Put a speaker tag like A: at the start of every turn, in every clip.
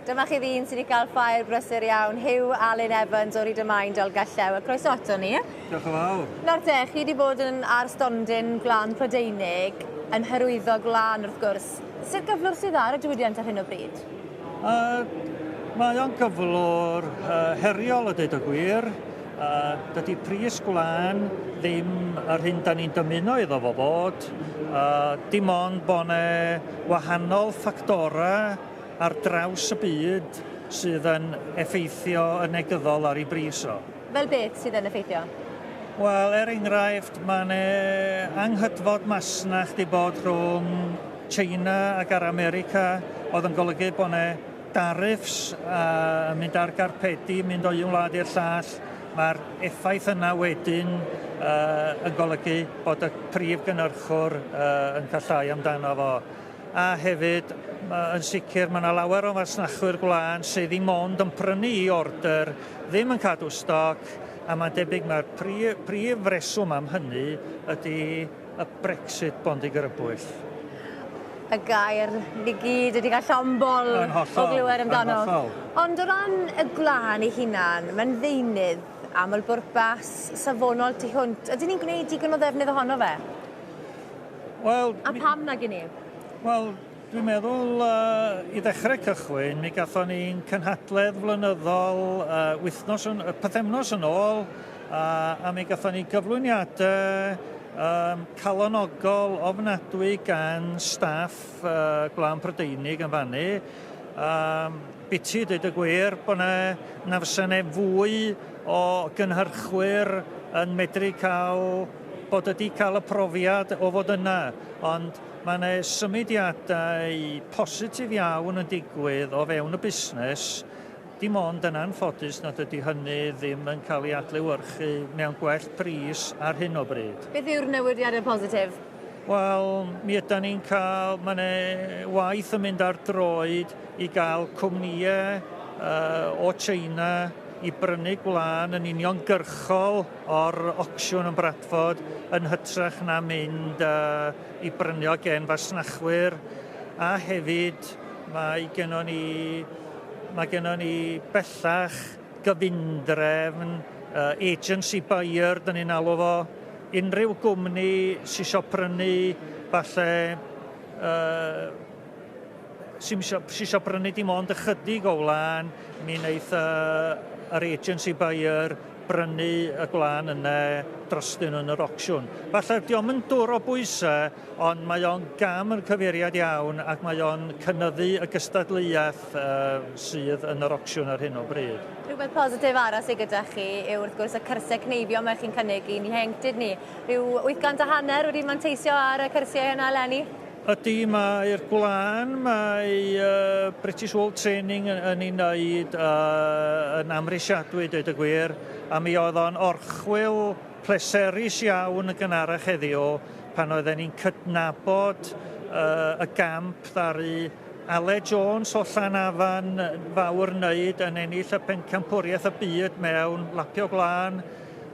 A: Dyma chi ddyn sydd wedi cael ffair brysur iawn, Huw Alun Evans o Ryd-y-main, Dolgellau. A croeso ato ni.
B: Diolch yn fawr.
A: Nawr te, chi wedi bod yn ar stondin gwlân Prydeinig, yn hyrwyddo gwlân wrth gwrs. Sut gyflwr sydd ar y diwydiant ar hyn o bryd?
B: Mae o'n gyflwr heriol a deud y gwir. Dydy pris gwlân ddim yr hyn da ni'n dymuno iddo fo fod. Dim ond bod 'ne wahanol ffactorau ar draws y byd sydd yn effeithio yn negyddol ar ei bris o.
A: Fel beth sydd yn effeithio?
B: Wel, er enghraifft, mae 'ne anghydfod masnach 'di bod rhwng China ac ar America, oedd yn golygu bod 'ne dariffs yn mynd ar garpedi, mynd o un wlad i'r llall. Mae'r effaith yna wedyn yn golygu bod y prif gynhyrchwr yn cael llai amdano fo. A hefyd, yn sicr, mae yna lawer o fasnachwyr gwlân sydd ddim ond yn prynu i order, ddim yn cadw stoc, a mae'n debyg mae'r prif, prif reswm am hynny ydy y Brexit bondigrybwyll.
A: Y gair ni gyd wedi cael llond bol o glywed amdano. Ond o ran y gwlân ei hunan, mae'n ddeunydd aml-bwrpas, safonol tu hwnt. Ydyn ni'n gwneud digon o ddefnydd ohono fe?
B: Wel...
A: A pam nag 'yn ni?
B: Wel, dwi'n meddwl uh, i ddechrau cychwyn, mi gathon ni'n cynhadledd flynyddol uh, wythnos yn, pythefnos yn ôl, a mi gathon ni gyflwyniadau um, calonogol ofnadwy gan staff uh, Gwlân Prydeinig yn fannu. Biti, dweud y gwir, bod na, na fysa 'ne fwy o gynhyrchwyr yn medru cael bod wedi cael y profiad o fod yna, ond mae yna symudiadau positif iawn yn digwydd o fewn y busnes, dim ond yn anffodus nad ydy hynny ddim yn cael ei adlewyrchu mewn gwell pris ar hyn o bryd.
A: Beth yw'r newidiadau positif?
B: Wel, mi ydan ni'n cael, mae yna waith yn mynd ar droed i gael cwmnïau o China i brynu gwlân yn uniongyrchol o'r ocsiwn yn Bradford yn hytrach na mynd i brynu o gen fasnachwyr, a hefyd mae gennon ni mae gennon ni bellach gyfundrefn agency buyer dyn ni'n alw fo, unrhyw gwmni sy isio prynu falle sy'n isio, sy isio prynu dim ond ychydig o wlân, mi wneith yr agency buyer brynu y gwlân yna drostyn nhw yn yr ocsiwn. Falle dio'm yn dwr o bwysau, ond mae o'n gam yn cyfeiriad iawn ac mae o'n cynyddu y gystadleuaeth sydd yn yr ocsiwn ar hyn o bryd.
A: Rhywbeth positif arall sydd gyda chi yw wrth gwrs y cyrsiau cneifio mae chi'n cynnig i'n ieuenctid ni. Rhyw 800 a hanner wedi manteisio ar y cyrsiau yna eleni?
B: Ydy, mae'r gwlân, mae British Wool Training yn, yn ei wneud yn amhrisiadwy, dweud y gwir, a mi oedd o'n orchwyl pleserus iawn yn gynharach heddiw pan oedden ni'n cydnabod y gamp ddaru Aled Jones o Llanafan fawr wneud yn ennill y pencampwriaeth y byd mewn lapio gwlân,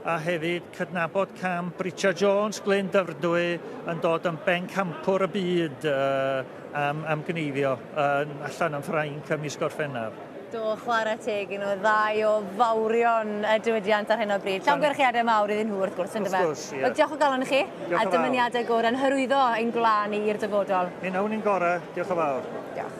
B: a hefyd cydnabod camp Richard Jones, Glyn Dyfrdwy yn dod yn bencampwr y byd am, am gneifio allan yn Ffrainc ym mis Gorffennaf.
A: Do, chwarae teg i nhw, ddau o fawrion y diwydiant ar hyn o bryd. Llongyfarchiadau mawr iddyn nhw wrth gwrs, yndyfe?
B: Wrth gwrs, ie.
A: Wel, diolch o galon i chi,
B: Diolch
A: a
B: yn fawr.
A: dymuniadau gorau yn hyrwyddo ein gwlân ni i'r dyfodol.
B: Mi wnawn ni'n gorau. Diolch yn fawr.
A: Diolch.